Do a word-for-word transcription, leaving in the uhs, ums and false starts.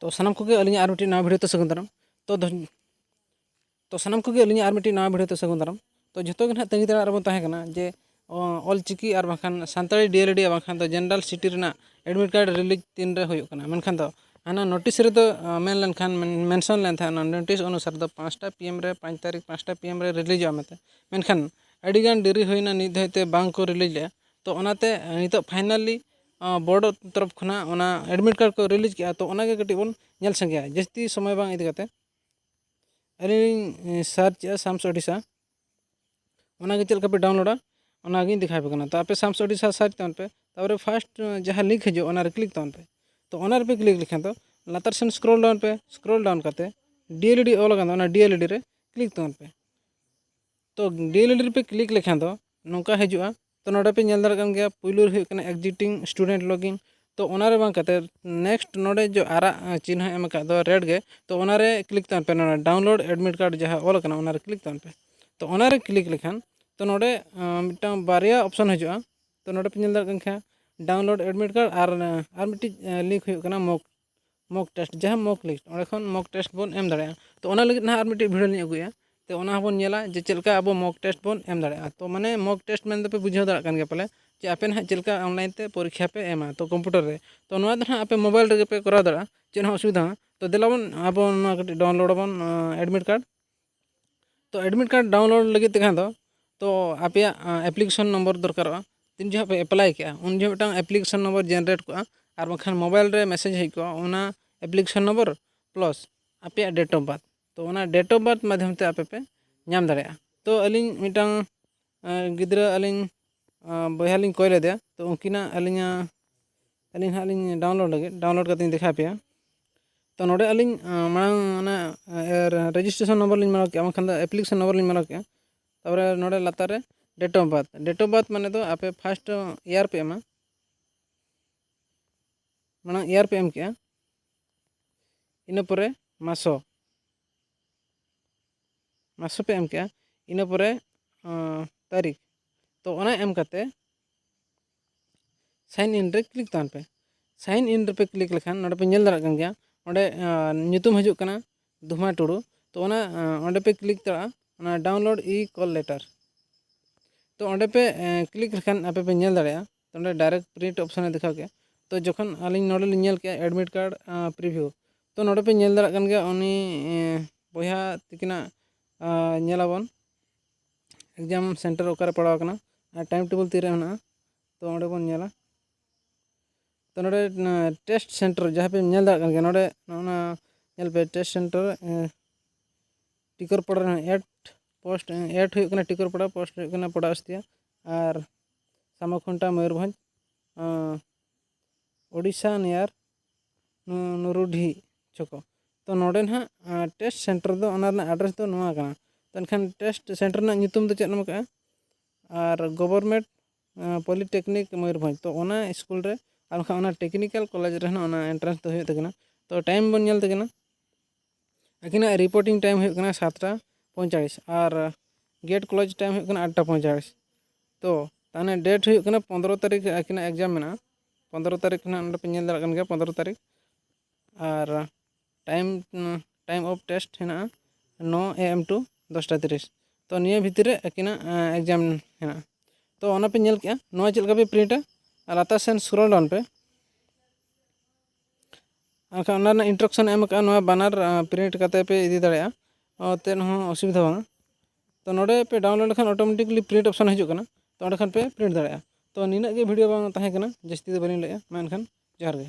ᱛᱚ ᱥᱟᱱᱟᱢ ᱠᱚᱜᱮ ᱟᱹᱞᱤᱧᱟᱜ ᱟᱨ ᱢᱤᱫᱴᱤᱡ ᱱᱟᱣᱟ ᱵᱷᱤᱰᱤᱭᱳ ᱛᱮ ᱥᱟᱹᱜᱩᱱ ᱫᱟᱨᱟᱢ᱾ ᱛᱚ ᱫᱚ-, ᱛᱚ ᱥᱟᱱᱟᱢ ᱠᱚᱜᱮ ᱟᱹᱞᱤᱧᱟᱜ ᱟᱨ ᱢᱤᱫᱴᱤᱡ ᱱᱟᱣᱟ ᱵᱷᱤᱰᱤᱭᱳ ᱛᱮ ᱥᱟᱹᱜᱩᱱ ᱫᱟᱨᱟᱢ᱾ ᱛᱚ ᱡᱷᱚᱛᱚ ᱜᱮ ᱱᱟᱦᱟᱜ ᱛᱟᱺᱜᱤ ᱛᱟᱲᱟᱜ ᱨᱮᱵᱚᱱ ᱛᱟᱦᱮᱸ ᱠᱟᱱᱟ ᱡᱮ, ᱚ, ᱚᱞ ᱪᱤᱠᱤ ᱟᱨ ᱵᱟᱝᱠᱷᱟᱱ ᱥᱟᱱᱛᱟᱲᱤ ᱰᱤ ᱮᱞ ᱮᱰ ᱟᱨ ᱵᱟᱝᱠᱷᱟᱱ ᱫᱚ ᱡᱮᱱᱟᱨᱟᱞ ᱥᱤᱴᱤ ᱨᱮᱱᱟᱜ ᱮᱰᱢᱤᱴ ᱠᱟᱨᱰ ᱨᱤᱞᱤᱡᱽ ᱛᱤᱱ ᱨᱮ ᱦᱩᱭᱩᱜ ᱠᱟᱱᱟ᱾ ᱢᱮᱱᱠᱷᱟᱱ ᱫᱚ ᱦᱟᱱᱟ ᱱᱳᱴᱤᱥ ᱨᱮᱫᱚ, ᱚ, ᱢᱮᱱ ᱞᱮᱱᱠᱷᱟᱱ, ᱢᱮᱱ-, ᱢᱮᱱᱥᱚᱱ ᱞᱮᱱ ᱛᱟᱦᱮᱸᱫ, ᱚᱱᱟ ᱱᱳᱴᱤᱥ ᱚᱱᱩᱥᱟᱨ ᱫᱚ ᱯᱟᱸᱪᱴᱟ ᱯᱤ ᱮᱢ ᱨᱮ, ᱯᱟᱸᱪ ᱛᱟᱹᱨᱤᱠᱷ ᱯᱟᱸᱪᱴᱟ ᱯᱤ ᱮᱢ ᱨᱮ ᱨᱤᱞᱤᱡᱚᱜᱼᱟ ᱢᱮᱱᱛᱮ᱾ ᱢᱮᱱᱠᱷᱟᱱ ᱟᱹᱰᱤᱜᱟᱱ ᱰᱮᱨᱤ ᱦᱩᱭᱱᱟ, ᱱᱤᱛ ᱫᱷᱟᱹᱵᱤᱡ ᱛᱮ ᱵᱟᱝ ᱠᱚ ᱨᱤᱞᱤᱡᱽ ᱞᱮᱫᱼᱟ᱾ ᱛᱚ ᱚᱱᱟᱛᱮ ᱱᱤᱛᱚᱜ ᱯᱷᱟᱭᱱᱟᱞᱤ, ᱚ, ᱵᱳᱨᱰ ᱛᱚᱨᱚᱯ ᱠᱷᱚᱱᱟᱜ ᱚᱱᱟ ᱮᱰᱢᱤᱴ ᱠᱟᱨᱰ ᱠᱚ ᱨᱤᱞᱤᱡᱽ ᱠᱮᱜᱼᱟ᱾ ᱛᱚ ᱚᱱᱟᱜᱮ ᱠᱟᱹᱴᱤᱡ ᱵᱚᱱ ᱧᱮᱞ ᱥᱟᱸᱜᱮᱭᱟ, ᱡᱟᱹᱥᱛᱤ ᱥᱚᱢᱚᱭ ᱵᱟᱝ ᱤᱫᱤ ᱠᱟᱛᱮ᱾ ᱟᱹᱞᱤᱧ ᱞᱤᱧ, ᱮ, ᱥᱟᱨᱪ ᱮᱜᱼᱟ ᱥᱟᱢᱥ ᱳᱰᱤᱥᱟ, ᱚᱱᱟᱜᱮ ᱪᱮᱫ ᱞᱮᱠᱟ ᱯᱮ ᱰᱟᱣᱩᱱᱞᱳᱰᱟ, ᱚᱱᱟᱜᱤᱧ ᱫᱮᱠᱷᱟᱣ ᱟᱯᱮ ᱠᱟᱱᱟ᱾ ᱛᱚ ᱟᱯᱮ ᱥᱟᱢᱥ ᱳᱰᱤᱥᱟ ᱥᱟᱨᱪ ᱛᱟᱵᱚᱱ ᱯᱮ, ᱛᱟᱨᱯᱚᱨᱮ ᱯᱷᱟᱥᱴ ᱡᱟᱦᱟᱸ ᱞᱤᱝᱠ ᱦᱤᱡᱩᱜᱼᱟ, ᱚᱱᱟᱨᱮ ᱠᱞᱤᱠ ᱛᱟᱵᱚᱱ ᱯᱮ᱾ ᱛᱚ ᱚᱱᱟ ᱨᱮᱯᱮ ᱠᱞᱤᱠ ᱞᱮᱠᱷᱟᱱ ᱫᱚ ᱞᱟᱛᱟᱨ ᱥᱮᱱ ᱥᱠᱨᱚᱞ ᱰᱟᱣᱩᱱ ᱯᱮ, ᱥᱠᱨᱚᱞ ᱰᱟᱣᱩᱱ ᱠᱟᱛᱮ ᱰᱤ ᱮᱞ ᱤ ᱰᱤ ᱚᱞ ᱟᱠᱟᱱ ᱫᱚ, ᱚᱱᱟ ᱰᱤ ᱮᱞ ᱤ ᱰᱤ ᱨᱮ ᱠᱞᱤᱠ ᱛᱟᱵᱚᱱ ᱯᱮ᱾ ᱛᱚ ᱰᱤ ᱮᱞ ᱤ ᱰᱤ ᱨᱮᱯᱮ ᱠᱞᱤᱠ ᱞᱮᱠᱷᱟᱱ ᱫᱚ ᱱᱚᱝᱠᱟ ᱦᱤᱡᱩᱜᱼᱟ᱾ ᱛᱚ ᱱᱚᱰᱮ ᱯᱮ ᱧᱮᱞ ᱫᱟᱲᱮᱭᱟᱜ ᱠᱟᱱ ᱜᱮᱭᱟ, ᱯᱩᱭᱞᱩ ᱨᱮ ᱦᱩᱭᱩᱜ ᱠᱟᱱᱟ ᱮᱠᱡᱤᱥᱴᱤᱝ ᱥᱴᱩᱰᱮᱱᱴ ᱞᱚᱜᱤᱱ᱾ ᱛᱚ ᱚᱱᱟ ᱨᱮ ᱵᱟᱝ ᱠᱟᱛᱮ ᱱᱮᱠᱥᱴ ᱱᱚᱰᱮ ᱡᱚ ᱟᱨᱟᱜ, ᱟᱸ, ᱪᱤᱱᱦᱟᱹ ᱮᱢ ᱟᱠᱟᱫ ᱫᱚ ᱨᱮᱰ ᱜᱮ, ᱛᱚ ᱚᱱᱟᱨᱮ ᱠᱞᱤᱠ ᱛᱟᱵᱚᱱ ᱯᱮ᱾ ᱱᱚᱰᱮ ᱰᱟᱣᱩᱱᱞᱳᱰ ᱮᱰᱢᱤᱴ ᱠᱟᱨᱰ ᱡᱟᱦᱟᱸ ᱚᱞ ᱟᱠᱟᱱᱟ, ᱚᱱᱟᱨᱮ ᱠᱞᱤᱠ ᱛᱟᱵᱚᱱ ᱯᱮ᱾ ᱛᱚ ᱚᱱᱟᱨᱮ ᱠᱞᱤᱠ ᱞᱮᱠᱷᱟᱱ ᱛᱚ ᱱᱚᱰᱮ, ᱟᱸ, ᱢᱤᱫᱴᱟᱝ ᱵᱟᱨᱭᱟ ᱚᱯᱥᱚᱱ ᱦᱤᱡᱩᱜᱼᱟ᱾ ᱛᱚ ᱱᱚᱰᱮ ᱯᱮ ᱧᱮᱞ ᱫᱟᱲᱮᱭᱟᱜ ᱠᱟᱱ ᱠᱷᱟᱱ ᱰᱟᱣᱩᱱᱞᱳᱰ ᱮᱰᱢᱤᱴ ᱠᱟᱨᱰ ᱟᱨ, ᱟᱨ ᱢᱤᱫᱴᱤᱡ, ᱟᱸ, ᱞᱤᱝᱠ ᱦᱩᱭᱩᱜ ᱠᱟᱱᱟ ᱢᱚᱠ ᱢᱚᱠ ᱴᱮᱥᱴ, ᱡᱟᱦᱟᱸ ᱢᱚᱠ ᱞᱤᱥᱴ, ᱚᱸᱰᱮ ᱠᱷᱚᱱ ᱢᱚᱠ ᱴᱮᱥᱴ ᱵᱚᱱ ᱮᱢ ᱫᱟᱲᱮᱭᱟᱜᱼᱟ᱾ ᱛᱚ ᱚᱱᱟ ᱞᱟᱹᱜᱤᱫ ᱱᱟᱦᱟᱜ ᱟᱨ ᱢᱤᱫᱴᱤᱡ ᱵᱷᱤᱰᱤᱭᱳ ᱞᱤᱧ ᱟᱹᱜᱩᱭᱟ, ᱛᱚ ᱚᱱᱟ ᱦᱚᱸᱵᱚᱱ ᱧᱮᱞᱟ ᱡᱮ ᱪᱮᱫ ᱞᱮᱠᱟ ᱟᱵᱚ ᱢᱚᱠ ᱴᱮᱥᱴ ᱵᱚᱱ ᱮᱢ ᱫᱟᱲᱮᱭᱟᱜᱼᱟ᱾ ᱛᱚ ᱢᱟᱱᱮ ᱢᱚᱠ ᱴᱮᱥᱴ ᱢᱮᱱ ᱫᱚᱯᱮ ᱵᱩᱡᱷᱟᱹᱣ ᱫᱟᱲᱮᱭᱟᱜ ᱠᱟᱱ ᱜᱮᱭᱟ ᱯᱟᱞᱮ, ᱡᱮ ᱟᱯᱮ ᱱᱟᱦᱟᱜ ᱪᱮᱫ ᱞᱮᱠᱟ ᱚᱱᱞᱟᱭᱤᱱ ᱛᱮ ᱯᱚᱨᱤᱠᱠᱷᱟ ᱯᱮ ᱮᱢᱟ᱾ ᱛᱚ ᱠᱚᱢᱯᱤᱭᱩᱴᱟᱨ ᱨᱮ, ᱛᱚ ᱱᱚᱣᱟ ᱫᱚ ᱱᱟᱦᱟᱜ ᱟᱯᱮ ᱢᱳᱵᱟᱭᱤᱞ ᱨᱮᱜᱮ ᱯᱮ ᱠᱚᱨᱟᱣ ᱫᱟᱲᱮᱭᱟᱜᱼᱟ, ᱪᱮᱫ ᱦᱚᱸ ᱚᱥᱩᱵᱤᱫᱷᱟ ᱵᱟᱝ᱾ ᱛᱚ ᱫᱮᱞᱟ ᱵᱚᱱ ᱟᱵᱚ ᱱᱚᱣᱟ ᱠᱟᱹᱴᱤᱡ ᱰᱟᱣᱩᱱᱞᱳᱰ ᱟᱵᱚᱱ, ᱟᱸ, ᱮᱰᱢᱤᱴ ᱠᱟᱨᱰ᱾ ᱛᱚ ᱮᱰᱢᱤᱴ ᱠᱟᱨᱰ ᱰᱟᱣᱩᱱᱞᱳᱰ ᱞᱟᱹᱜᱤᱫ ᱛᱮᱠᱷᱟᱱ ᱫᱚ, ᱛᱚ ᱟᱯᱮᱭᱟᱜ, ᱟᱸ, ᱮᱯᱞᱤᱠᱮᱥᱚᱱ ᱱᱚᱢᱵᱚᱨ ᱫᱚᱨᱠᱟᱨᱚᱜᱼᱟ᱾ ᱛᱤᱱ ᱡᱚᱦᱚᱜ ᱯᱮ ᱮᱯᱞᱟᱭ ᱠᱮᱜᱼᱟ, ᱩᱱ ᱡᱚᱦᱚᱜ ᱢᱤᱫᱴᱟᱝ ᱮᱯᱞᱤᱠᱮᱥᱚᱱ ᱱᱚᱢᱵᱚᱨ ᱡᱮᱱᱟᱨᱮᱴ ᱠᱚᱜᱼᱟ, ᱟᱨ ᱵᱟᱝᱠᱷᱟᱱ ᱢᱳᱵᱟᱭᱤᱞ ᱨᱮ ᱢᱮᱥᱮᱡᱽ ᱦᱮᱡ ᱠᱚᱜᱼᱟ, ᱚᱱᱟ ᱮᱯᱞᱤᱠᱮᱥᱚᱱ ᱱᱚᱢᱵᱚᱨ ᱯᱞᱟᱥ ᱟᱯᱮᱭᱟᱜ ᱰᱮᱴ ᱚᱯᱷ ᱵᱟᱨᱛᱷ᱾ ᱛᱚ ᱚᱱᱟ ᱰᱮᱴ ᱚᱯᱷ ᱵᱟᱨᱛᱷ ᱢᱟᱫᱽᱫᱷᱚᱢ ᱛᱮ ᱟᱯᱮ ᱯᱮ ᱧᱟᱢ ᱫᱟᱲᱮᱭᱟᱜᱼᱟ᱾ ᱛᱚ ᱟᱹᱞᱤᱧ ᱢᱤᱫᱴᱟᱝ, ᱟᱸ, ᱜᱤᱫᱽᱨᱟᱹ ᱟᱹᱞᱤᱧ, ᱟᱸ, ᱵᱚᱭᱦᱟ ᱞᱤᱧ ᱠᱚᱭ ᱞᱮᱫᱮᱭᱟ, ᱛᱚ ᱩᱱᱠᱤᱱᱟᱜ ᱟᱹᱞᱤᱧᱟᱜ, ᱟᱹᱞᱤᱧ ᱦᱟᱸᱜ ᱞᱤᱧ ᱰᱟᱣᱩᱱᱞᱳᱰ ᱞᱟᱹᱜᱤᱫ, ᱰᱟᱣᱩᱱᱞᱳᱰ ᱠᱟᱛᱮ ᱞᱤᱧ ᱫᱮᱠᱷᱟᱣ ᱯᱮᱭᱟ᱾ ᱛᱚ ᱱᱚᱰᱮ ᱟᱹᱞᱤᱧ, ᱟᱸ, ᱢᱟᱲᱟᱝ ᱚᱱᱟ, ᱟᱸ, ᱨᱮᱡᱤᱥᱴᱨᱮᱥᱚᱱ ᱱᱚᱢᱵᱚᱨ ᱞᱤᱧ ᱢᱟᱨᱟᱣ ᱠᱮᱜᱼᱟ, ᱵᱟᱝᱠᱷᱟᱱ ᱫᱚ ᱮᱯᱞᱤᱠᱮᱥᱚᱱ ᱱᱚᱢᱵᱚᱨ ᱞᱤᱧ ᱢᱟᱨᱟᱣ ᱠᱮᱜᱼᱟ᱾ ᱛᱟᱨᱯᱚᱨᱮ ᱱᱚᱰᱮ ᱞᱟᱛᱟᱨ ᱨᱮ date of birth, date of birth ᱢᱟᱱᱮ ᱫᱚ ᱟᱯᱮ ᱯᱷᱟᱥᱴ ᱤᱭᱟᱨ ᱯᱮ ᱮᱢᱟ, ᱢᱟᱲᱟᱝ ᱤᱭᱟᱨ ᱯᱮ ᱮᱢ ᱠᱮᱜᱼᱟ, ᱤᱱᱟᱹ ᱯᱚᱨᱮ ᱢᱟᱥᱚ, ᱢᱟᱥᱚ ᱯᱮ ᱮᱢ ᱠᱮᱜᱼᱟ, ᱤᱱᱟᱹ ᱯᱚᱨᱮ, ᱟᱸ, ᱛᱟᱹᱨᱤᱠᱷ᱾ ᱛᱚ ᱚᱱᱟ ᱮᱢ ᱠᱟᱛᱮ ᱥᱟᱭᱤᱱ ᱤᱱ ᱨᱮ ᱠᱞᱤᱠ ᱛᱟᱵᱚᱱ ᱯᱮ᱾ ᱥᱟᱭᱤᱱ ᱤᱱ ᱨᱮᱯᱮ ᱠᱞᱤᱠ ᱞᱮᱠᱷᱟᱱ ᱱᱚᱰᱮ ᱯᱮ ᱧᱮᱞ ᱫᱟᱲᱮᱭᱟᱜ ᱠᱟᱱ ᱜᱮᱭᱟ, ᱚᱸᱰᱮ ᱧᱩᱛᱩᱢ ᱦᱤᱡᱩᱜ ᱠᱟᱱᱟ ᱫᱩᱢᱟ ᱴᱩᱰᱩ᱾ ᱛᱚ ᱚᱱᱟ ᱚᱸᱰᱮ ᱯᱮ ᱠᱞᱤᱠ ᱫᱟᱲᱮᱭᱟᱜᱼᱟ, ᱚᱱᱟ download e call letter᱾ ᱛᱚ ᱚᱸᱰᱮ ᱯᱮ ᱠᱞᱤᱠ ᱞᱮᱠᱷᱟᱱ ᱟᱯᱮ ᱯᱮ ᱧᱮᱞ ᱫᱟᱲᱮᱭᱟᱜᱼᱟ᱾ ᱛᱚ ᱚᱸᱰᱮ direct print option ᱮ ᱫᱮᱠᱷᱟᱣ ᱠᱮᱜᱼᱟ᱾ ᱛᱚ ᱡᱚᱠᱷᱚᱱ ᱟᱹᱞᱤᱧ ᱱᱚᱰᱮ ᱞᱤᱧ ᱧᱮᱞ ᱠᱮᱜᱼᱟ admit card preview, ᱛᱚ ᱱᱚᱰᱮ ᱯᱮ ᱧᱮᱞ ᱫᱟᱲᱮᱭᱟᱜ ᱠᱟᱱ ᱜᱮᱭᱟ ᱩᱱᱤ ᱵᱚᱭᱦᱟ ᱛᱤᱠᱤᱱᱟᱜ ᱧᱮᱞᱟᱵᱚᱱ exam center ᱚᱠᱟᱨᱮ ᱯᱟᱲᱟᱣ ᱠᱟᱱᱟ ᱟᱨ time table ᱛᱤᱨᱮ ᱢᱮᱱᱟᱜᱼᱟ᱾ ᱛᱚ ᱚᱸᱰᱮ ᱵᱚᱱ ᱧᱮᱞᱟ᱾ ᱛᱚ ᱱᱚᱰᱮ test center ᱡᱟᱦᱟᱸ ᱯᱮ ᱧᱮᱞ ᱫᱟᱲᱮᱭᱟᱜ ᱠᱟᱱ ᱜᱮᱭᱟ, ᱱᱚᱰᱮ ᱱᱚᱜᱼᱚ ᱱᱟ ᱧᱮᱞ ᱯᱮ test center ᱴᱤᱠᱚᱨᱯᱟᱲᱟ ᱨᱮ ᱮᱴ ᱯᱳᱥᱴ ᱮᱴ ᱦᱩᱭᱩᱜ ᱠᱟᱱᱟ ᱴᱤᱠᱚᱨᱯᱟᱲᱟ, ᱯᱳᱥᱴ ᱦᱩᱭᱩᱜ ᱠᱟᱱᱟ ᱯᱚᱰᱟᱥᱛᱤᱭᱟ ᱟᱨ ᱥᱟᱢᱟᱠᱷᱩᱱᱴᱟ ᱢᱚᱭᱩᱨᱵᱷᱚᱸᱡᱽ, ᱳᱰᱤᱥᱟ near ᱱᱩᱨᱩᱰᱤ ᱪᱷᱚᱠᱚ᱾ ᱛᱚ ᱱᱚᱰᱮ ᱱᱟᱦᱟᱜ test center ᱫᱚ ᱚᱱᱟ ᱨᱮᱱᱟᱜ address ᱫᱚ ᱱᱚᱣᱟ ᱠᱟᱱᱟ᱾ ᱛᱚ ᱮᱱᱠᱷᱟᱱ test center ᱨᱮᱱᱟᱜ ᱧᱩᱛᱩᱢ ᱫᱚ ᱪᱮᱫ ᱮᱢ ᱠᱟᱜᱼᱟ? ᱟᱨ government polytechnic ᱢᱚᱭᱩᱨᱵᱷᱚᱸᱡᱽ, ᱛᱚ ᱚᱱᱟ ᱥᱠᱩᱞ ᱨᱮ ᱟᱨ ᱵᱟᱠᱷᱟᱱ ᱚᱱᱟ technical college ᱨᱮᱦᱚᱸ ᱚᱱᱟ entrance ᱫᱚ ᱦᱩᱭᱩᱜ ᱛᱟᱹᱠᱤᱱᱟ᱾ ᱛᱚ time ᱵᱚᱱ ᱧᱮᱞ ᱛᱟᱹᱠᱤᱱᱟ, ᱟᱹᱠᱤᱱᱟᱜ reporting time ᱦᱩᱭᱩᱜ ᱠᱟᱱᱟ ᱥᱟᱛᱴᱟ ᱯᱚᱸᱭᱛᱟᱞᱤᱥ ᱟᱨ gate close time ᱦᱩᱭᱩᱜ ᱠᱟᱱᱟ ᱟᱴᱴᱟ ᱯᱚᱸᱭᱛᱟᱞᱤᱥ᱾ ᱛᱚ ᱛᱟᱦᱚᱞᱮ date ᱦᱩᱭᱩᱜ ᱠᱟᱱᱟ ᱯᱚᱱᱫᱽᱨᱚ ᱛᱟᱹᱨᱤᱠᱷ ᱟᱹᱠᱤᱱᱟᱜ exam ᱢᱮᱱᱟᱜᱼᱟ᱾ ᱯᱚᱱᱫᱽᱨᱚ ᱛᱟᱹᱨᱤᱠᱷ ᱱᱟᱦᱟᱜ ᱱᱚᱰᱮ ᱯᱮ ᱧᱮᱞ ᱫᱟᱲᱮᱭᱟᱜ ᱠᱟᱱ ᱜᱮᱭᱟ, ᱯᱚᱱᱫᱽᱨᱚ ᱛᱟᱹᱨᱤᱠᱷ᱾ ᱟᱨ time time of test ᱦᱮᱱᱟᱜᱼᱟ ᱱᱚ A M to ᱫᱚᱥᱴᱟ ᱛᱤᱨᱤᱥ᱾ ᱛᱚ ᱱᱤᱭᱟᱹ ᱵᱷᱤᱛᱤᱨ ᱨᱮ ᱟᱹᱠᱤᱱᱟᱜ exam ᱦᱮᱱᱟᱜᱼᱟ᱾ ᱛᱚ ᱚᱱᱟ ᱯᱮ ᱧᱮᱞ ᱠᱮᱜᱼᱟ, ᱱᱚᱣᱟ ᱪᱮᱫ ᱞᱮᱠᱟ ᱯᱮ printᱟ ᱟᱨ ᱞᱟᱛᱟᱨ ᱥᱮᱱ scroll down ᱯᱮ᱾ ᱟᱨᱠᱷᱟᱱ ᱚᱱᱟ ᱨᱮᱱᱟᱜ instruction ᱮᱢ ᱟᱠᱟᱫᱼᱟ, ᱱᱚᱣᱟ banner print ᱠᱟᱛᱮ ᱯᱮ ᱤᱫᱤ ᱫᱟᱲᱮᱭᱟᱜᱼᱟ, ᱪᱮᱫ ᱦᱚᱸ ᱚᱥᱩᱵᱤᱫᱷᱟ ᱵᱟᱝᱟ᱾ ᱛᱚ ᱱᱚᱰᱮ ᱯᱮ download ᱞᱮᱠᱷᱟᱱ automatically print option ᱦᱤᱡᱩᱜ ᱠᱟᱱᱟ, ᱛᱚ ᱚᱸᱰᱮ ᱠᱷᱚᱱ ᱯᱮ print ᱫᱟᱲᱮᱭᱟᱜᱼᱟ᱾ ᱛᱚ ᱱᱤᱱᱟᱹᱜ ᱜᱮ video ᱵᱟᱝ ᱛᱟᱦᱮᱸ ᱠᱟᱱᱟ, ᱡᱟᱹᱥᱛᱤ ᱫᱚ ᱵᱟᱹᱞᱤᱧ ᱞᱟᱹᱭᱟ᱾ ᱢᱟ ᱮᱱᱠᱷᱟᱱ ᱡᱚᱦᱟᱨ ᱜᱮ᱾